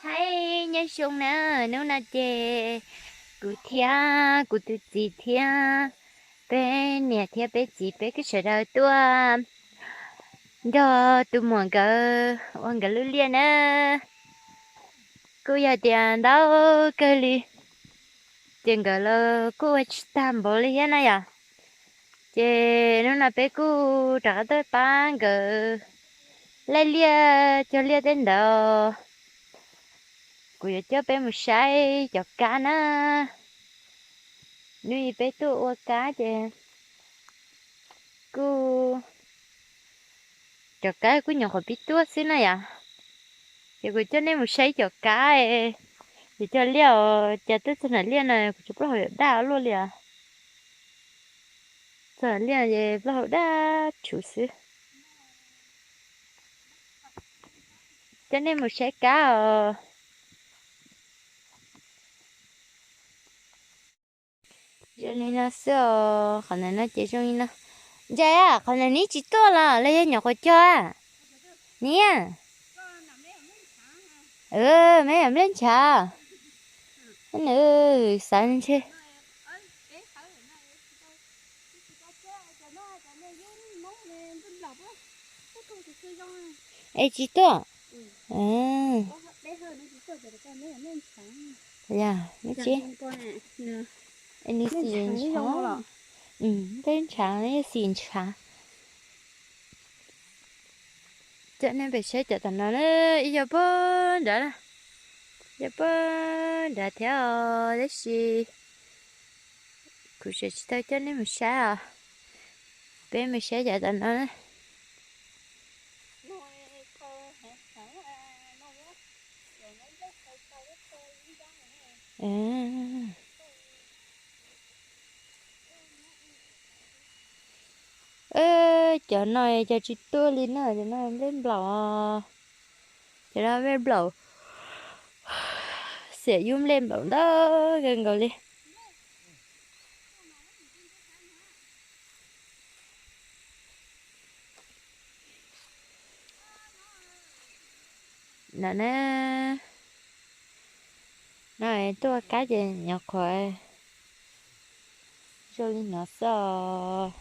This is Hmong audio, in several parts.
Hais nyob zoo na, hnub no ces kuv thiab kuv tus txiv thiab peb niam thiab peb txiv peb kuj sawv daws tuaj nrog tus muam nkawd ua nkawd lub liaj na. Kuj yog tias ntau kawg li, ces nkawd los kuj ua tsis tag npaum li thiab na yom. Ces hnub no peb kuj rov qab tuaj pab nkawd laij liaj cog liaj tej ntawd. Kuv yuav coj peb mus saib cov kab na. Hnub i peb tuaj ua kab ces kuj, cov kab kuj nyuam qhuav pib tuaj xwb na yom. Ces kuv coj nej mus saib cov kab, ces cog liaj os, cas tuaj txog nram liaj no kuv tsis plaub hau yuav daj luaj li os. Txog nram liaj ces plaub hau daj tshuv xwb. Coj nej mus saib kab os. Zoo li no xwb os, qhov ntawm no ces zoo li no. Ntshai, qhov ntawm neb tsis tuaj los los yog nyuam qhuav cog? Niam, me yam nplej ntshav. Nws xav ntshe. Es tsis tuaj. Yog, nws xim ntshav, nplej ntshav, xim ntshav. Coj nej mus saib cov tom no na, ib yog pog nrad, yog pog nrad thiab os, tab sis kuv tseem tsis tau coj nej mus saib os. Peb mus saib cov tom no na. Cov no cov tsis tuaj li na, cov no nplej nplaum. Cov no nplej nplaum, xiam yub nplej nplaum ntau kawg nkaus li. No na, no tuaj kab ces nyuam qhuav zoo li no xwb os.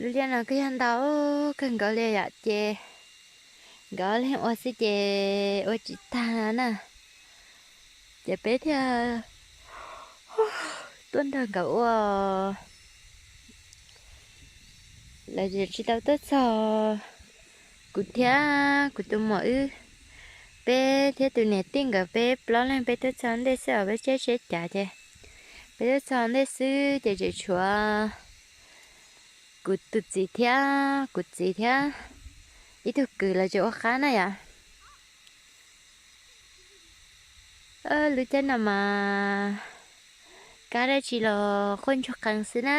Lub liaj no kuj yog ntau kawg nkaus li yom, ces nkawd ob leeg ua xwb ces ua tsis tag na, ces peb thiaj tuaj nrog nkawd ua. Lawv tsis tau tuaj txog, kuv thiab kuv tus muam wb, peb thiab tus niam tij nkawd peb plaub leeg peb tuaj txog ntej xwb os, peb saib seb cas ces peb tuaj txog ntej xwb ces tseem tshuav kuv tus txiv thiab kuv txiv thiab ib tug kwv lawv tseem ua qab na yom. Lub caij no mas kab dab tsi los quaj ntsuag qees xwb na,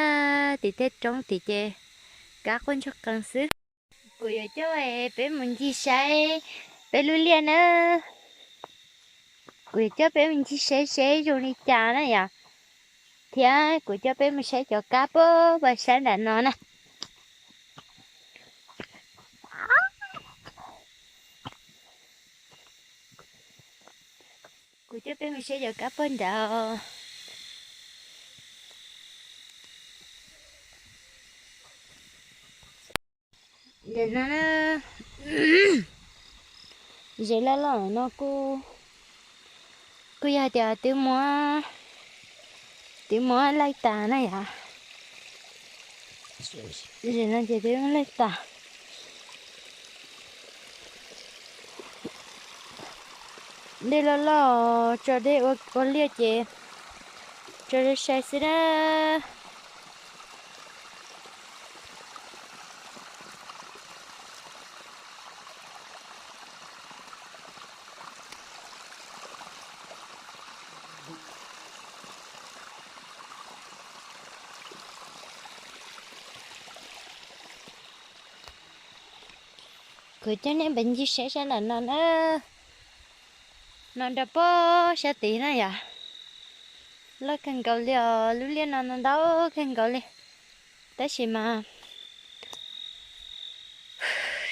tim tej roob tid ces kab quaj ntsuag qees xwb. Kuv yuav coj peb mus ncig saib peb lub liaj na. Kuv yuav coj peb mus ncig saib seb zoo li cas na yom, thiab kuv coj peb mus saib cov kab puag puag sab nram no na. Kuv coj peb mus saib cov kab puag nrad. Ntawm no na, zem loj loj no kuj, kuj yog tias twb muab, twb muab laij tas na yom. Zem no ces twb muab laij tas. Dej loj loj tso dej ua liaj ces tso sai sai xwb na. Kuv coj nej mus ncig saib sab nram no na. No nrog pog sab tid na yom. Loj kawg nkaus li os, lub liaj no ntau kawg nkaus li. Tab sis mas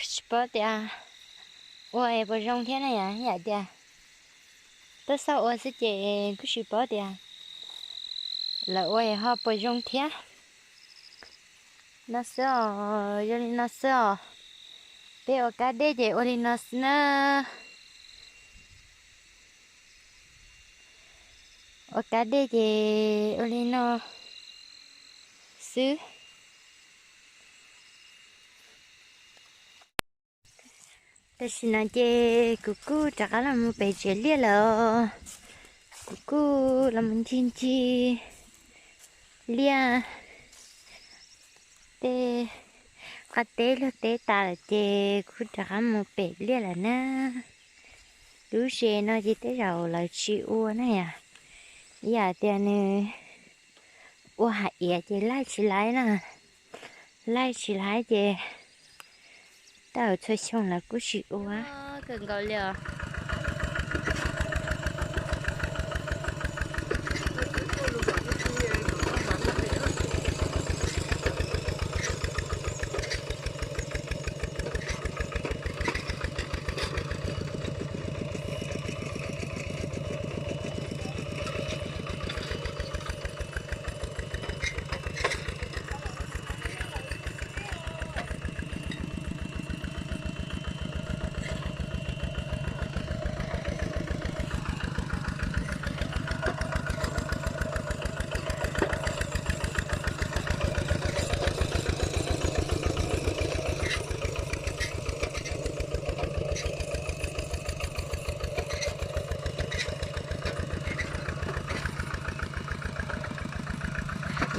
tsis paub tias ua puas zoo thiab na yom, yam tias tuaj xauj ua xwb ces kuj tsis paub tias lawv ua ho puas zoo thiab. No xwb os, yog li no xwb os. Peb ua kab dej ces ua li no xwb na. Ua kab dej ces ua li no xwb. Tam sim no ces kuv kuj rov qab los mus pem tsev liaj lawm os. Kuv kuj los mus ncig ncig liaj tej qab teb luag teb tas lawm ces kuv rov qab mus pem liaj lawm na. Lub tsev no ces tej zaum lawv tsis ua na yom, ib yam tias nws ua hais iav ces laij tsis laib na, laij tsis laib ces tej zaum txhua xyoo lawv kuj tsis ua. Kawg nkaus li os.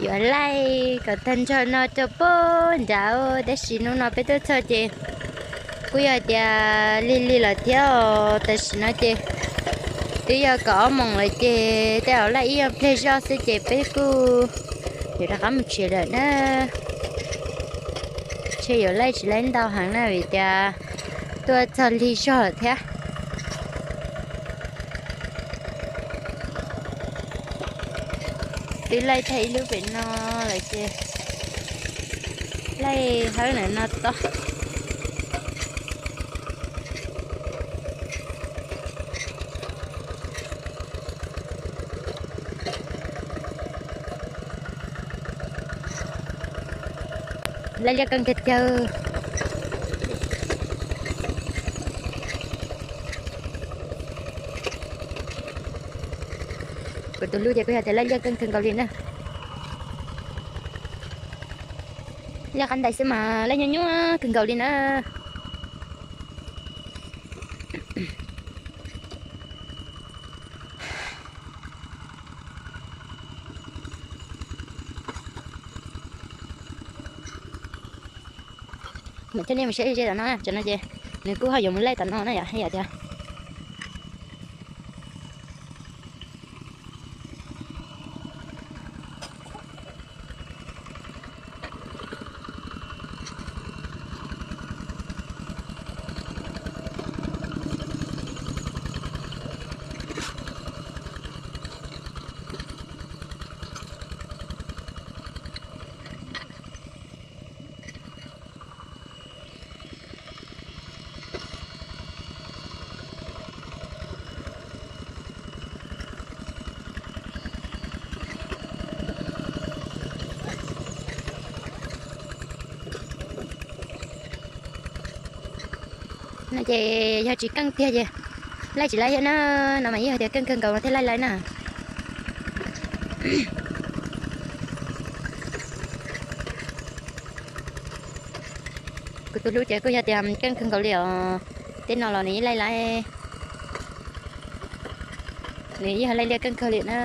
Yuav laij kom tag nrho no rau pem nrad, tab sis hnub no peb tuaj txog ces kuj yog tias lig lig lawm thiab os. Tam sim no ces twb yog kaum ob moos lawm ces tej zaum laij ib nyuag pliag zog xwb ces peb kuj yuav rov qab mus tsev lawm na. Ntshe yuav laij tsis laij ntau heev na vim tias tuaj txog lig zog lawm thiab. Twb laij tag ib lub pem no lawm ces laij hawb ntawm no tod. Laij liaj keej kawg cawg. Kuv tus hlub ces kuj yog tias laij liaj keej kawg nkaus li na. Liaj qab ntais xwb mas laij nyuaj nyuaj kawg nkaus li na. Mus coj nej mus saib ze tom no, tam no ces nws kuj ho yuav mus laij tom no na yom, yam tias No ces yog tsis keej tiag ces laij tsis laij thiab na, no mas yeej hais tias keej kawg nkaus no thiaj laij laij na. Kuv tus hlub ces kuj yog tias keej kawg nkaus li os, tej no los nws yeej laij laij, nws yeej laij liaj keej kawg li na.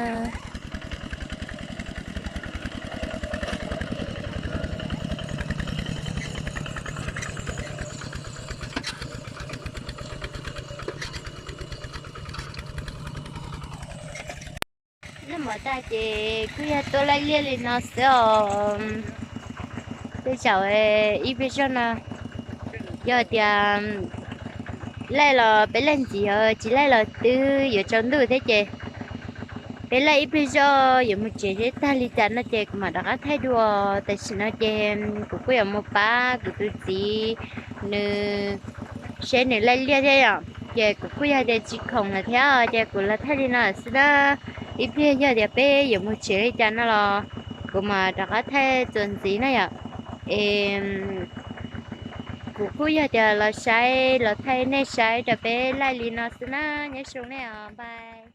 Noj mov tag ces kuj yog tuaj laij liaj li no xwb os. Tej zaum ib pliag zog no yog tias laij los peb laij ntxiv, tsis laij los twb yuav tsaus ntuj thiab ces Peb laij ib pliag zog yuav mus tsev seb tag li cas no ces kuv mam rov qab thaij dua. Tam sim no ces kuv kuj yuav mus pab kuv tus txiv nws seb nws laij liaj thiab yom. Ces kuv kuj yog tias tsis khoom lawm thiab ces kuv los thaij li no xwb na. Ib pliag yog tias peb yuav mus tsev li cas no los kuv mam rov qab thaij txuas ntxiv na yom. Es kuv kuj yog tias los saib los thaij nej saib rau peb laij li no xwb na. Nyob zoo nej os, bye.